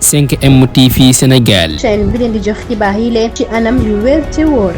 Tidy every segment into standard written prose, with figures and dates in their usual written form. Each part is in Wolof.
5M TV Sénégal. chaîne bi leen di jox xibaar yi leen ci anam yu wér te wóor.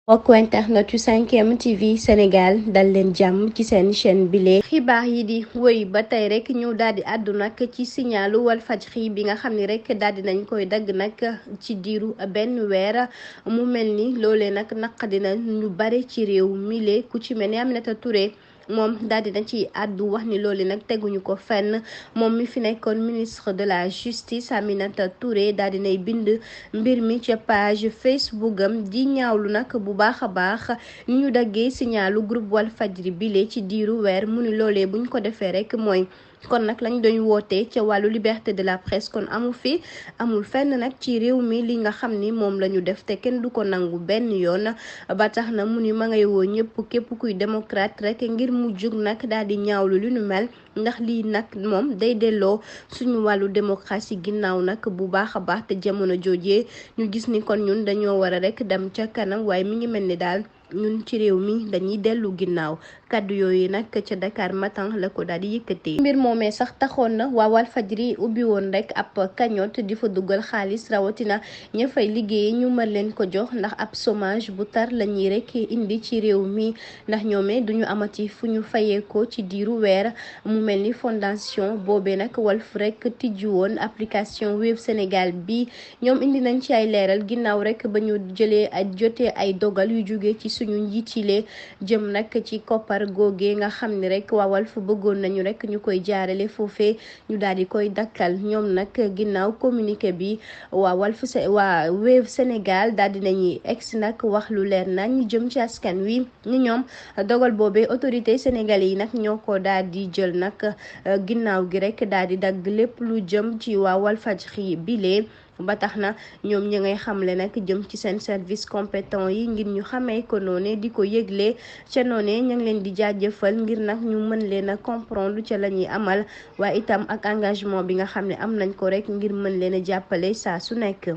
mbokk internet yu 5M TV Sénégal dal leen jàmm ci seen chaîne bile xibaar yi di wëy ba tey rek ñu daal di àddu nag ci signalu Walfadjri bi nga xam ni rek daal di nañ koy dagg nag ci diiru benn weer mu mel ni loolee nag naqadina ñu bare ci réew mile ku ci mel ni Aminata Touré. moom daal dina ci àddu wax ni loolu nag teguñu ko fenn moom mi fi nekkoon ministre de la justice Aminata Touré daal dinay bind mbir mi ca page Facebook am di ñaawlu nag bu baax a baax ni ñu daggee signalu groupe Walfadjri bile ci diiru weer mu ni loolee buñ ko defee rek mooy kon nag lañ doon wootee ca wàllu liberté de la presse kon amul fenn nag ci réew mi li nga xam ni moom la ñu def te kenn du ko nangu benn yoon ba tax na mu ni ma ngay woo ñëpp képp kuy démocrate rek ngir mu jug nag daal di ñaawlu lu nu mel ndax lii nag moom day delloo suñu wàllu démocratie ginnaaw nag bu baax a baax te jamono joojee ñu gis ni kon ñun dañoo war a rek dem ca kanam waaye mi ngi mel ni daal ñun ci réew mi dañuy dellu ginnaaw kaddu yooyu nag ca Dakar Matin la ko daal di yëkkatee. mbir moomee sax taxoon na waa Walfadjri ubbi woon rek ab cagnotte di fa dugal xaalis rawatina ña fay liggéey ñu mën leen ko jox ndax ab chômage bu tar la ñuy rek indi ci réew mi ndax ñoomee duñu amati fu ñu fayeekoo ci diiru weer mu mel ni fondation boobee nag Walf rek tijji woon application Wave Sénégal bi ñoom indi nañ ci ay leeral ginnaaw rek ba ñu jotee ay dogal yu jóge ci suñu njiitile jëm nag ci koppar googee nga xam ni rek waa Walf bëggoon nañu rek ñu koy jaarale foofee ñu daal di koy dakkal ñoom nag ginnaaw communiqué bi waa Wave Sénégal daal di nañuy ex nag wax lu leer na ñu jëm ci askan wi ni ñoom dogal boobee autorité sénégalais yi nag ñoo ko daal di jël nag ginnaaw gi rek daal di dagg lépp lu jëm ci waa Walfadjri bile ba tax na ñoom ñi ngay xamle nag jëm ci seen service compétent yi ngir ñu xamee ko noone di ko yëgle ca noone ña ngi leen di jaajëfal ngir nag ñu mën leen a comprendre ca la ñuy amal waaye itam ak engagement bi nga xam ne am nañ ko rek ngir mën leen a jàppale saa su nekk.